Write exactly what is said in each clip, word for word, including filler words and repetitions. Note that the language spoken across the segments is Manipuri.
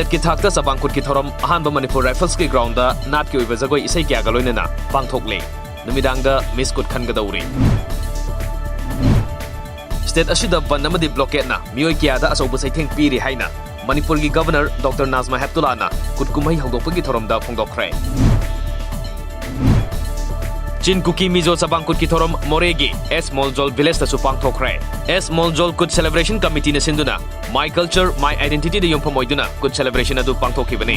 ꯁ꯭ꯇꯦꯠꯀꯤ ꯊꯥꯛꯇ ꯆꯕꯥꯡꯀꯨꯠꯀꯤ ꯊꯧꯔꯝ ꯑꯍꯥꯟꯕ ꯃꯅꯤꯄꯨꯔ ꯔꯥꯏꯐꯜꯁꯀꯤ ꯒ꯭ꯔꯥꯎꯟꯗ ꯅꯥꯠꯀꯤ ꯑꯣꯏꯕ ꯖꯒꯣꯏ ꯏꯁꯩ ꯀꯌꯥꯒ ꯂꯣꯏꯅꯅ ꯄꯥꯡꯊꯣꯛꯂꯦ꯫ ꯅꯨꯃꯤꯗꯥꯡꯗ ꯃꯤꯁ ꯀꯨꯠ ꯈꯟꯒꯗꯧꯔꯤ꯫ ꯁ꯭ꯇꯦꯠ ꯑꯁꯤꯗ ꯕꯟ ꯑꯃꯗꯤ ꯕ꯭ꯂꯣꯀꯦꯠꯅ ꯃꯤꯑꯣꯏ ꯀꯌꯥꯗ ꯑꯆꯧꯕ ꯆꯩꯊꯦꯡ ꯄꯤꯔꯤ ꯍꯥꯏꯅ ꯃꯅꯤꯄꯨꯔꯒꯤ ꯒꯚꯔꯅꯔ ꯗꯣꯛꯇꯔ ꯅꯥꯖꯃꯥ ꯍꯦꯞꯇꯨꯂꯥꯅ ꯀꯨꯠ ꯀꯨꯝꯍꯩ ꯍꯧꯗꯣꯛꯄꯒꯤ ꯊꯧꯔꯝꯗ ꯐꯣꯡꯗꯣꯛꯈ꯭ꯔꯦ꯫ ꯆꯤꯟ ꯀꯨꯀꯤ ꯃꯤꯖꯣ ꯆꯕꯥꯡꯀꯨꯠꯀꯤ ꯊꯧꯔꯝ ꯃꯣꯔꯦꯒꯤ ꯑꯦꯁ ꯃꯣꯜꯖꯣꯜ ꯚꯤꯂꯦꯖꯇꯁꯨ ꯄꯥꯡꯊꯣꯛꯈ꯭ꯔꯦ꯫ ꯑꯦꯁ ꯃꯣꯜꯖꯣꯜ ꯀꯨꯠ ꯁꯦꯂꯦꯕ꯭ꯔꯦꯁꯟ ꯀꯃꯤꯇꯤꯅ ꯁꯤꯟꯗꯨꯅ My Culture, My Identityꯗ ꯌꯨꯝꯐꯝ ꯑꯣꯏꯗꯨꯅ ꯀꯨꯠ ꯁꯦꯂꯦꯕ꯭ꯔꯦꯁꯟ ꯑꯗꯨ ꯄꯥꯡꯊꯣꯛꯈꯤꯕꯅꯤ꯫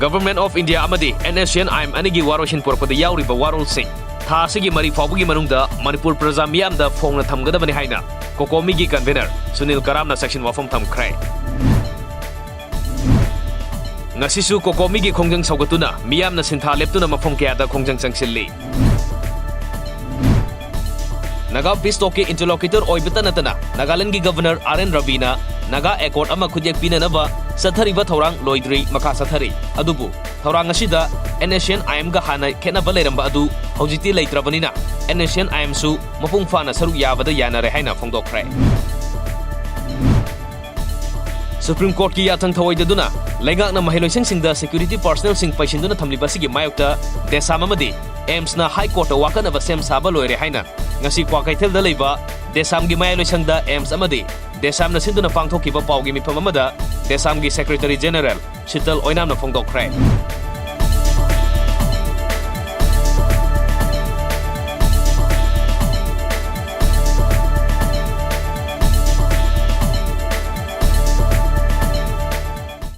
Government of India ꯑꯃꯗꯤ NSCN-IM ꯑꯅꯤꯒꯤ ꯋꯥꯔꯣꯏꯁꯤꯟ ꯄꯨꯔꯛꯄꯗ ꯌꯥꯎꯔꯤꯕ ꯋꯥꯔꯣꯜꯁꯤꯡ ꯊꯥ ꯑꯁꯤꯒꯤ ꯃꯔꯤ ꯐꯥꯎꯕꯒꯤ ꯃꯅꯨꯡꯗ ꯃꯅꯤꯄꯨꯔ ꯄ꯭ꯔꯖꯥ ꯃꯤꯌꯥꯝꯗ ꯐꯣꯡꯅ ꯊꯝꯒꯗꯕꯅꯤ ꯍꯥꯏꯅ ꯀꯣꯀꯣꯃꯤꯒꯤ ꯀꯟꯚꯦꯅꯔ ꯁꯨꯅꯤꯜ ꯀꯔꯥꯝꯅ ꯆꯦꯛꯁꯤꯟ ꯋꯥꯐꯝ ꯊꯝꯈ꯭ꯔꯦ꯫ ꯉꯁꯤꯁꯨ ꯀꯣꯀꯣꯃꯤꯒꯤ ꯈꯣꯡꯖꯪ ꯁꯧꯒꯠꯇꯨꯅ ꯃꯤꯌꯥꯝꯅ ꯁꯤꯟꯊꯥ ꯂꯦꯞꯇꯨꯅ ꯃꯐꯝ ꯀꯌꯥꯗ ꯈꯣꯡꯖꯪ ꯆꯪꯁꯤꯜꯂꯤ꯫ ꯅꯥꯒꯥ ꯄꯤꯁ ꯇꯣꯛꯀꯤ ꯏꯟꯇꯔꯂꯣꯀ꯭ꯌꯨꯇꯔ ꯑꯣꯏꯕꯇ ꯅꯠꯇꯅ ꯅꯥꯒꯥꯂꯦꯟꯗꯒꯤ ꯒꯚꯔꯅꯔ ꯑꯥꯔ ꯑꯦꯟ ꯔꯕꯤꯅ ꯅꯥꯒꯥ ꯑꯦꯀꯣꯔꯗ ꯑꯃ ꯈꯨꯠꯌꯦꯛ ꯄꯤꯅꯅꯕ ꯆꯠꯊꯔꯤꯕ ꯊꯧꯔꯥꯡ ꯂꯣꯏꯗ꯭ꯔꯤ, ꯃꯈꯥ ꯆꯠꯊꯔꯤ꯫ ꯑꯗꯨꯕꯨ ꯊꯧꯔꯥꯡ ꯑꯁꯤꯗ NSCN-IMꯒ ꯍꯥꯟꯅ ꯈꯦꯠꯅꯕ ꯂꯩꯔꯝꯕ ꯑꯗꯨ ꯍꯧꯖꯤꯛꯇꯤ ꯂꯩꯇ꯭ꯔꯕꯅꯤꯅ NSCN-IMꯁꯨ ꯃꯄꯨꯡ ꯐꯥꯅ ꯁꯔꯨꯛ ꯌꯥꯕꯗ ꯌꯥꯅꯔꯦ ꯍꯥꯏꯅ ꯐꯣꯡꯗꯣꯛꯈ꯭ꯔꯦ꯫ ꯁꯨꯄ꯭ꯔꯤꯝ ꯀꯣꯔꯠꯀꯤ ꯌꯥꯊꯪ ꯊꯧꯑꯣꯏꯗꯗꯨꯅ ꯂꯩꯉꯥꯛꯅ ꯃꯍꯩꯂꯣꯏꯁꯪꯁꯤꯡꯗ ꯁꯦꯀ꯭ꯌꯨꯔꯤꯇꯤ ꯄꯥꯔꯁꯅꯦꯜꯁꯤꯡ ꯄꯩꯁꯤꯟꯗꯨꯅ ꯊꯝꯂꯤꯕ ꯑꯁꯤꯒꯤ ꯃꯥꯌꯣꯛꯇ ꯗꯦꯁꯥꯝ ꯑꯃꯗꯤ ꯑꯦꯝꯁꯅ ꯍꯥꯏ ꯀꯣꯔꯠꯇ ꯋꯥꯀꯠꯅꯕ ꯁꯦꯝ ꯁꯥꯕ ꯂꯣꯏꯔꯦ ꯍꯥꯏꯅ ꯉꯁꯤ ꯀ꯭ꯋꯥꯀꯩꯊꯦꯜꯗ ꯂꯩꯕ ꯗꯦꯁꯥꯝꯒꯤ ꯃꯌꯥꯏꯂꯣꯏꯁꯪꯗ ꯑꯦꯝꯁ ꯑꯃꯗꯤ ꯗꯦꯁꯥꯝꯅ ꯁꯤꯟꯗꯨꯅ ꯄꯥꯡꯊꯣꯛꯈꯤꯕ ꯄꯥꯎꯒꯤ ꯃꯤꯐꯝ ꯑꯃꯗ ꯗꯦꯁꯥꯝꯒꯤ ꯁꯦꯀ꯭ꯔꯦꯇꯔꯤ ꯖꯦꯅꯔꯦꯜ ꯁꯤꯇꯜ ꯑꯣꯏꯅꯥꯝꯅ ꯐꯣꯡꯗꯣꯛꯈ꯭ꯔꯦ꯫